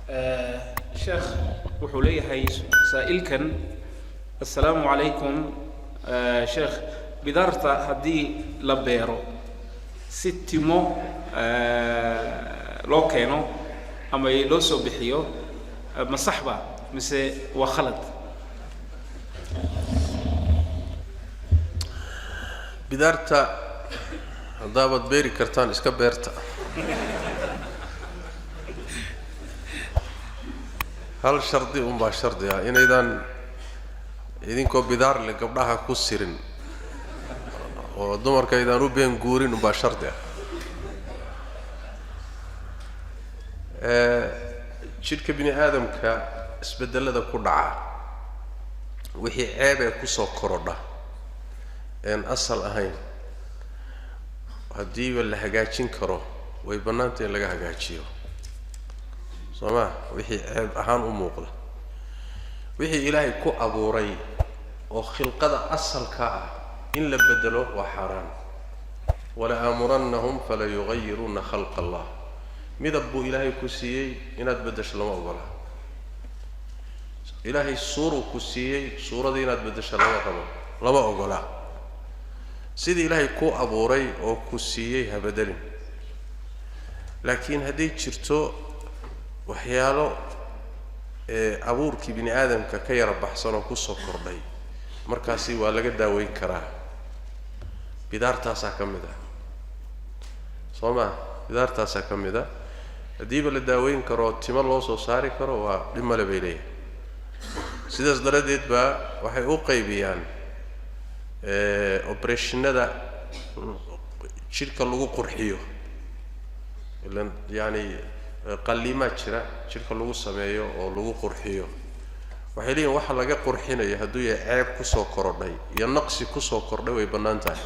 Sheekh, wuxuu leeyahay saa'ilkan: "Assalaamu calaykum sheekh, bidaarta haddii la beero si timo loo keeno ama loo soo bixiyo, ma sax ba mise waa khalad?" Bidaarta haddaabaad beeri kartaan, iska beerta. Hal shardi unbaa shardi ah: inaydaan idinkoo bidaar le gabdhaha ku sirin oo dumarka aydaan u been guurin unbaa shardi ah. Jidhka bini aadamka isbedellada ku dhaca, wixii ceeb ee kusoo korodha een asal ahayn, haddiiba la hagaajin karo, way bannaanta in laga hagaajiyo, soo maa? Wixii ceeb ahaan u muuqda, wixii Ilaahay ku abuuray oo khilqada asalka ah in la bedelo waa xaaraan. Wala aamurannahum fala yugayirunna khalqa Allah. Midab buu Ilaahay ku siiyey, inaad beddesho lama ogola. Ilaahay suuruu ku siiyey, suuradii inaad beddesho lama qabo, lama ogola. Sidii Ilaahay ku abuuray oo ku siiyey ha bedelin. Laakiin hadday jirto waxyaalo ee abuurkii bini aadamka ka yara baxsan oo kusoo kordhay, markaasi waa laga daaweyn karaa. Bidaartaasaa ka mid ah, soo maa? Bidaartaasaa ka mid ah. Haddiiba la daaweyn karo, timo loo soo saari karo, waa dhib male bay leeyahay. Sidaas daraaddeed baa waxay u qaybiyaan obereshinada jidhka lagu qurxiyo. Ilan yacani qalliimaa jira jidhka lagu sameeyo oo lagu qurxiyo. Waxay leeyihin waxa laga qurxinayo hadduu yahay ceeb kusoo korodhay iyo naqsi kusoo kordhay, way bannaan tahay.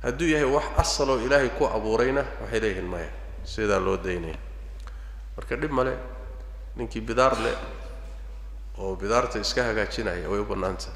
Hadduu yahay wax asaloo Ilaahay ku abuurayna, waxay leeyihiin maya, sidaa loo daynaya. Marka dhib male, ninkii bidaar leh oo bidaarta iska hagaajinaya way u bannaan tahay.